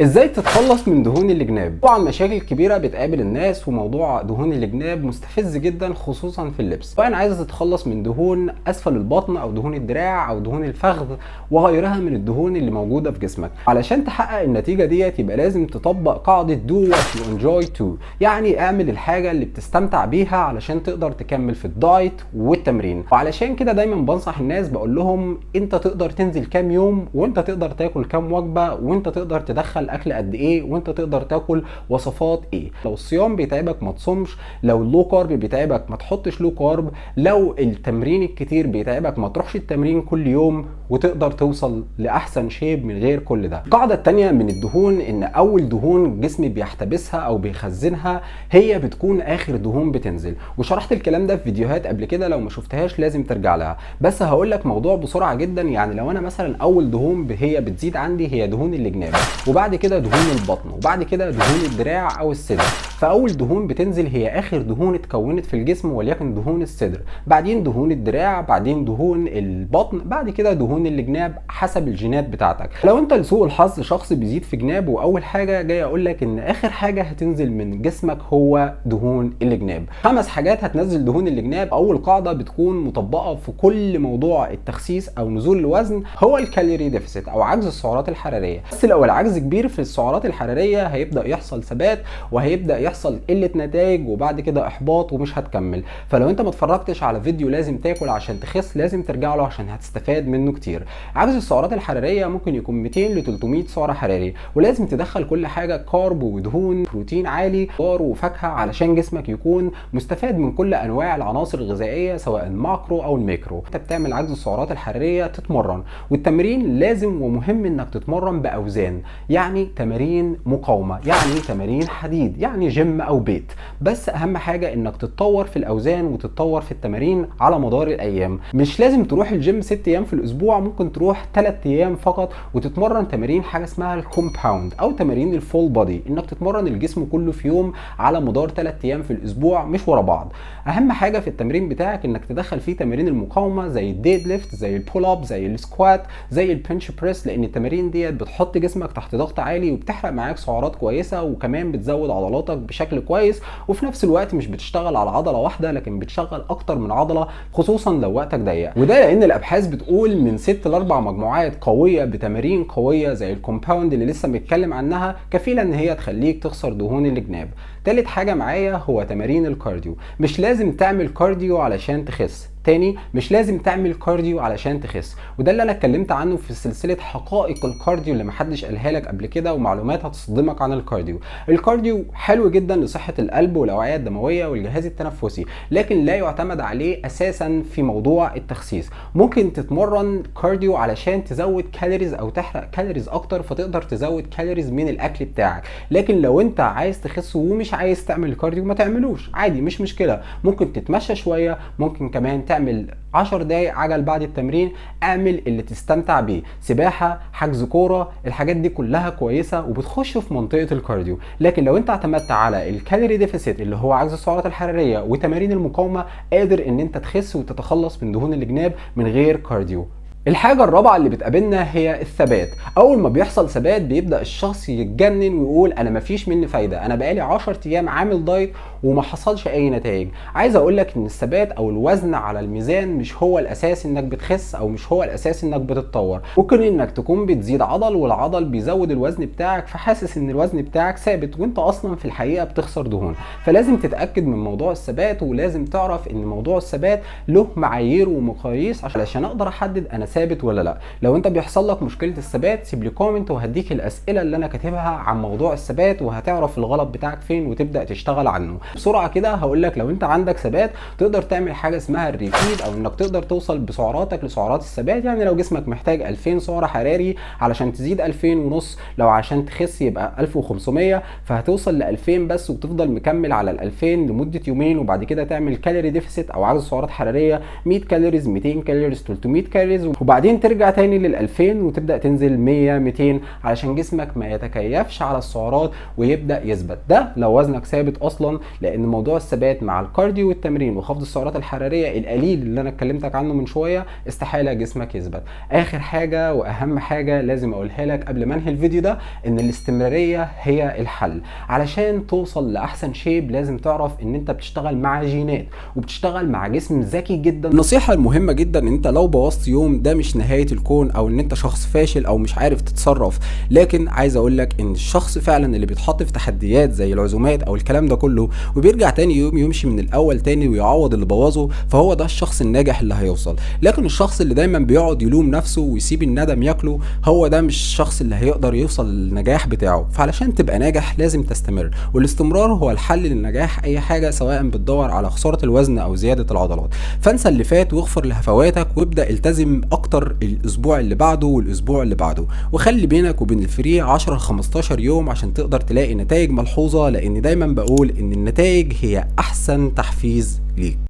ازاي تتخلص من دهون الجناب؟ طبعا مشاكل كبيرة بتقابل الناس، وموضوع دهون الجناب مستفز جدا خصوصا في اللبس. سواء عايز تتخلص من دهون اسفل البطن او دهون الدراع او دهون الفخذ وغيرها من الدهون اللي موجودة في جسمك، علشان تحقق النتيجة ديت يبقى لازم تطبق قاعدة do what you enjoy to، يعني اعمل الحاجة اللي بتستمتع بيها علشان تقدر تكمل في الدايت والتمرين. وعلشان كده دايما بنصح الناس بقول لهم انت تقدر تنزل كام يوم، وانت تقدر تاكل كام وجبة، وانت تقدر تدخل اكل قد ايه، وانت تقدر تاكل وصفات ايه. لو الصيام بيتعبك ما تصومش، لو ال low carb بيتعبك ما تحطش low carb، لو التمرين الكتير بيتعبك ما تروحش التمرين كل يوم، وتقدر توصل لاحسن shape من غير كل ده. القاعدة التانية من الدهون ان اول دهون الجسم بيحتبسها او بيخزنها هي بتكون اخر دهون بتنزل، وشرحت الكلام ده في فيديوهات قبل كده، لو ما شفتهاش لازم ترجع لها. بس هقول لك موضوع بسرعة جدا، يعني لو انا مثلا اول دهون هي بتزيد عندي هي دهون الجناب، وبعد كده دهون البطن، وبعد كده دهون الدراع او الصدر، فاول دهون بتنزل هي اخر دهون اتكونت في الجسم وليكن دهون الصدر، بعدين دهون الدراع، بعدين دهون البطن، بعد كده دهون الجناب حسب الجينات بتاعتك. لو انت لسوء الحظ شخص بيزيد في جنابه، واول حاجة جاي اقول لك ان اخر حاجة هتنزل من جسمك هو دهون الجناب. 5 حاجات هتنزل دهون الجناب. اول قاعدة بتكون مطبقه في كل موضوع التخسيس او نزول الوزن هو ال calorie deficit او عجز السعرات الحرارية. بس لو العجز كبير في السعرات الحرارية هيبدا يحصل ثبات، وهيبدا يحصل قلة نتائج، وبعد كده احباط ومش هتكمل. فلو انت ما اتفرجتش على فيديو لازم تاكل عشان تخس لازم ترجع له عشان هتستفاد منه كتير. عجز السعرات الحرارية ممكن يكون 200 ل 300 سعر حراري، ولازم تدخل كل حاجة carb ودهون بروتين عالي خضار وفاكهة علشان جسمك يكون مستفاد من كل انواع العناصر الغذائية سواء ال macro او الميكرو. انت بتعمل عجز السعرات الحرارية تتمرن، والتمرين لازم ومهم انك تتمرن باوزان، يعني تمارين مقاومة، يعني تمارين حديد، يعني جيم او بيت. بس اهم حاجة انك تتطور في الاوزان وتتطور في التمارين على مدار الايام. مش لازم تروح الجيم 6 ايام في الاسبوع، ممكن تروح 3 ايام فقط وتتمرن تمارين حاجة اسمها ال compound او تمارين ال full body، انك تتمرن الجسم كله في يوم على مدار 3 ايام في الاسبوع مش ورا بعض. اهم حاجة في التمرين بتاعك انك تدخل فيه تمارين المقاومة زي ال deadlift، زي ال pull up، زي ال squat، زي ال bench press، لان التمارين ديت بتحط جسمك تحت ضغط عالي وبتحرق معاك سعرات كويسة، وكمان بتزود عضلاتك بشكل كويس، وفي نفس الوقت مش بتشتغل على عضلة واحدة لكن بتشغل اكتر من عضلة، خصوصا لو وقتك ضيق. وده لان الابحاث بتقول من 6 ل 4 مجموعات قوية بتمارين قوية زي ال compound اللي لسه بنتكلم عنها كفيله ان هي تخليك تخسر دهون الجناب. تالت حاجة معايا هو تمارين ال cardio. مش لازم تعمل cardio علشان تخس، تاني مش لازم تعمل cardio علشان تخس، وده اللي انا اتكلمت عنه في سلسلة حقائق ال cardio اللي محدش قالها لك قبل كده ومعلومات هتصدمك عن ال cardio. ال cardio حلو جدا لصحة القلب والاوعية الدموية والجهاز التنفسي، لكن لا يعتمد عليه اساسا في موضوع التخسيس. ممكن تتمرن cardio علشان تزود calories او تحرق calories اكتر، فتقدر تزود calories من الاكل بتاعك، لكن لو انت عايز تخس ومش عايز تعمل cardio ما تعملوش عادي، مش مشكلة. ممكن تتمشى شوية، ممكن كمان تعمل 10 دقايق عجل بعد التمرين، اعمل اللي تستمتع بيه، سباحة، حجز كورة، الحاجات دي كلها كويسة وبتخش في منطقة ال cardio. لكن لو انت اعتمدت على ال calorie deficit اللي هو عجز السعرات الحرارية وتمارين المقاومة، قادر ان انت تخس وتتخلص من دهون الجناب من غير cardio. الحاجة الرابعة اللي بتقابلنا هي الثبات. أول ما بيحصل ثبات بيبدأ الشخص يتجنن ويقول أنا مفيش مني فايدة، أنا بقالي 10 أيام عامل دايت وما حصلش أي نتائج. عايز أقول لك إن الثبات أو الوزن على الميزان مش هو الأساس إنك بتخس أو مش هو الأساس إنك بتتطور. ممكن إنك تكون بتزيد عضل والعضل بيزود الوزن بتاعك، فحاسس إن الوزن بتاعك ثابت وإنت أصلا في الحقيقة بتخسر دهون. فلازم تتأكد من موضوع الثبات، ولازم تعرف إن موضوع الثبات له معايير ومقاييس علشان أقدر أحدد أنا ثابت ولا لا. لو انت بيحصل لك مشكلة الثبات سيب لي comment وهديك الاسئلة اللي انا كاتبها عن موضوع الثبات، وهتعرف الغلط بتاعك فين وتبدا تشتغل عنه بسرعة كده. هقول لك لو انت عندك ثبات تقدر تعمل حاجة اسمها ال refeed، او انك تقدر توصل بسعراتك لسعرات الثبات. يعني لو جسمك محتاج 2000 سعر حراري علشان تزيد 2000 ونص، لو عشان تخس يبقى 1500، فهتوصل ل 2000 بس وتفضل مكمل على ال 2000 لمدة يومين، وبعد كده تعمل calorie deficit او عجز سعرات حرارية 100 calories، 200 calories، 300 calories. وبعدين ترجع تاني لل2000 وتبدا تنزل 100 200 علشان جسمك ما يتكيفش على السعرات ويبدا يثبت. ده لو وزنك ثابت اصلا، لان موضوع الثبات مع ال cardio والتمرين وخفض السعرات الحرارية القليل اللي انا اتكلمتك عنه من شوية استحالة جسمك يثبت. اخر حاجة واهم حاجة لازم اقولها لك قبل ما انهي الفيديو ده، ان الاستمرارية هي الحل. علشان توصل لاحسن shape لازم تعرف ان انت بتشتغل مع جينات وبتشتغل مع جسم ذكي جدا. النصيحة المهمة جدا ان انت لو بوظت يوم ده مش نهاية الكون، او ان انت شخص فاشل او مش عارف تتصرف، لكن عايز اقول لك ان الشخص فعلا اللي بيتحط في تحديات زي العزومات او الكلام ده كله وبيرجع تاني يوم يمشي من الاول تاني ويعوض اللي بوظه، فهو ده الشخص الناجح اللي هيوصل. لكن الشخص اللي دايما بيقعد يلوم نفسه ويسيب الندم ياكله، هو ده مش الشخص اللي هيقدر يوصل للنجاح بتاعه. فعلشان تبقى ناجح لازم تستمر، والاستمرار هو الحل للنجاح اي حاجة، سواء بتدور على خسارة الوزن او زيادة العضلات. فانسى اللي فات واغفر لهفواتك، وابدا التزم اكتر الاسبوع اللي بعده والاسبوع اللي بعده، وخلي بينك وبين ال free 10 ل 15 يوم عشان تقدر تلاقي نتائج ملحوظة، لان دايما بقول ان النتائج هي احسن تحفيز ليك.